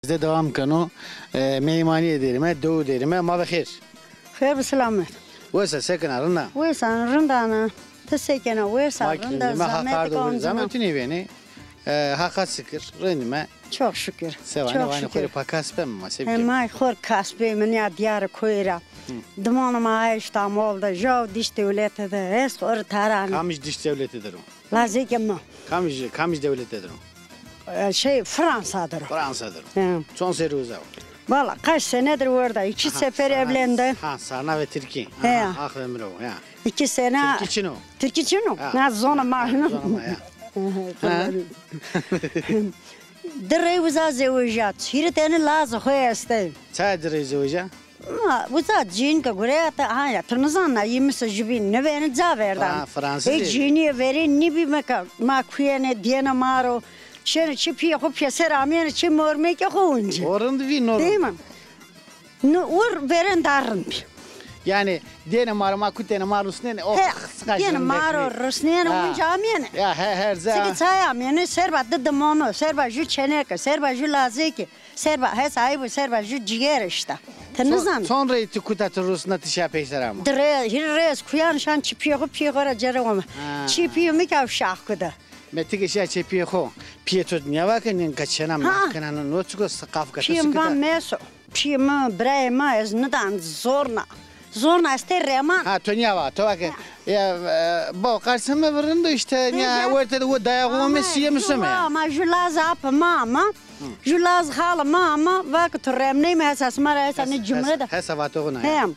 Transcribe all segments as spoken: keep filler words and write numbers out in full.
Ze devam keno. E, meymanîye derîme, dewu derîme. Ma bi xêr. Xêr bi selamet. Wes a, se kena, rind a? Wes a, rind a ne. Ti se kena, wes a, rind a, zamet ka onca. Zametî nêbenê. E, Haqa sikir, rindîme. Çok şükür. Se vanê, vanê xo rê pa kasb beme ma, se bikeme? He, ma xo rê kasb beme, nîya diyarê koyî ra. Hı. Dimanê ma aye Îstanbul de, jaw dîş dewlete de, ez xo rê taranî. Kamij dîş dewlete der o? Lazekê mi. Kamij, kamij dewlete der o? E, şey, Fransa der o. Fransa der o. He. Çond serrî uza o? Valla kaç senedir orada. İki sefer evlendi. Ha, sarna ve Tirkî. He. Aha, ah ve miro, ya. İki sene. Tirkî çin o? Tirkî çin o? Ha. Na zona ma. Ha, zona ma ya. Ha. Di rey uza zeweja. Hîrê tenî lazê xo estê. Çaya di rey zeweja? Ma, uza cîn ke gureyate, ha ya, ti nizana, yî mi se jubîn nêbenê ca verdan. Fra-, Fransız. Ê cînîye verê nîbîme ke, ma kuyenê dêne ma ro, şêne çê pîyê xo pêser amêne, çê mormekê xo uncî. O rind bî, no rind. Değil mi? No, ur verên da rind bî. Yanî dêne ma ro, ma kutêne, ma rusnêne, oh, he, dêne ma ro rusnêne, uncî amêne. Ya, he, her ca. Çikî çay amêne, serba di dimano, serba ju çeneke, serba ju lazekî. Serba, hes aybu, serba ju ciger îşte. Ti nizanî. Çond rey ti kuta ti rusna ti şa peyser ama? Di rey, hîrê rey ez kuyan şan çê pîyê xo, pîyê xo ra cere wame. Ha. Çê pîyê mi ke şax kude. Me ti ke şa çê pîyê xo. Pîyê to nîya va ke nika çêna meq kena, no çiko qaf ke ti sikita. Pîyê mi va meso. Pîyê mi, birayê mi, ez nidan zorna. Zorna estê reman. Ha, to nîya va, to va ke, ya, e, bo, qersê mi virindo îşte, nîya werte de o dayağı mi sîye mi some. Ama ju laz apê ma ama, ju laz xalê ma ama, va ke tu remney mi, hesa sima ra, hesa nê cumre de. Hesa vato xo na ya. Hem.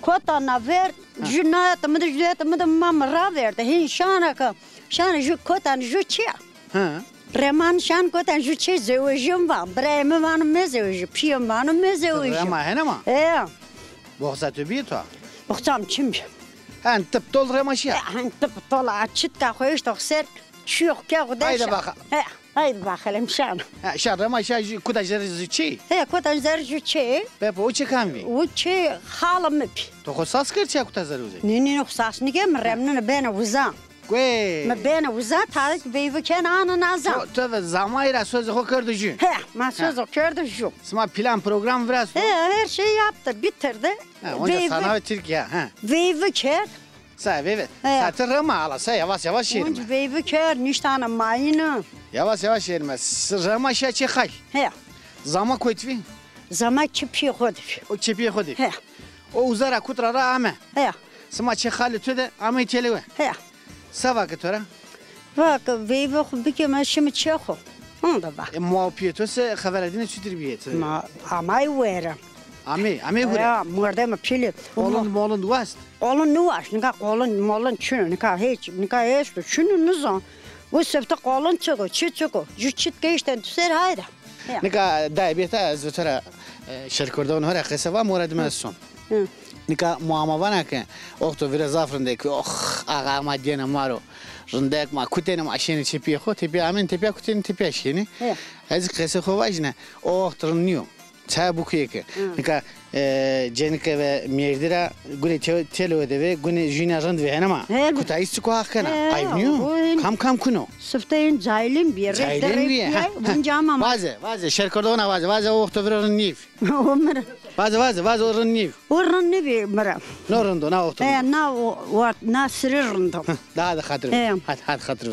Kota na ver, ju nayete mi de, ju nayete mi de ma mi raverde. Hên şana ke, şana ju kota ju çîya. Ha. Reman şan koten ju çê zewejim va. Birayê mi vano mezewejî, pîyê mi vano mezewejî. Rema hene ma? E. Boxsa tu bî to? Boxsa mi çin bî. Hen tip tol rema şîya. E, hen tip tol a çitka xo eşto xo ser, çîyo xo ke xo de. Haydi bakalım. He, haydi bakalım şan. He, şan rema şa ju, kuta jer ju çê? He, kuta jer ju çê. Bepo, o çê kam bî? O çê xalê mi bî. To xo sas kerd çê kuta jer uza? Nê, nê, nê, xo sas nîkerd, mi remnine bene uza. Guey. Mi bena uza, tarik veyvi ken ana naza. To, to ve zamay ra sozê xo kerdo ju. He, ma sozê xo kerdo ju. Sima plan program virasto? He, her şey yaptı, bitirdi. He, onca sana ve Tirkiye, he. Veyvi kerd. Sa veyvi. He. Sa ti rema ala, sa yavaş yavaş yerime. Onca veyvi kerd, niştana mayını. Yavaş yavaş yerime. Rema şa çê xay. He. Zama kotvi? Zama çê pîyê xo de. O çê pîyê xo de. He. O uza ra kut ra ra ame. He. Sima çê xalê to de amey têlewe. He. Se va ke to ra? Va ke veyve xo bikeme şime çê xo. Honde va. E, ma û pîyê to se xevera dîne çutir bîye ti? Ma amay were. Amey, amey hure. Ya, mordemê pîlî. Qolin molin waşt? Qolin nêwaşt. Nika qolin molin çin o. Nika hiç, nika esto çin o, nizan. Bu sifte qolin çik o, çi çik o. Ju çit ke îşte tu ser hayde. Ya. Nika dayê bêta ez to ra, e, şêrkerdon ho ra qese va, mora dime ez son. Hı. Nika ma ama vana ke, oxto vire zaf rindek, oh, axa ma dêne ma ro. Rindek ma kutêne ma şêne çê pîyê xo, tepîya amên, tepîya kutêne, tepîya şêne. He. Ez qesê xo vajîne, o oxt rind nîyo. Çaya bukuyê ke. Hı. Nika, e, cenike ve mêrdî ra gunê te-, têlewe de ve, gunê jûnîya rind ve hene ma. He. Kutayî çiko haq kena. He, ayb nîyo? Kam kam kuno. Sifte ên cahilîn bîye. Cahilîn bîye. Bunca ama. Vaze, vaze, şêrkerdona vaze, vaze o oxto vire rind nîyo. O mi ra. Vaze, vaze, vaze o rind nîyo. O rind nîbî mi ra. No rind o, na oxto. E, na o, o, na sirî rind o. Daha da xatir. E. Hadi, hadi xatir.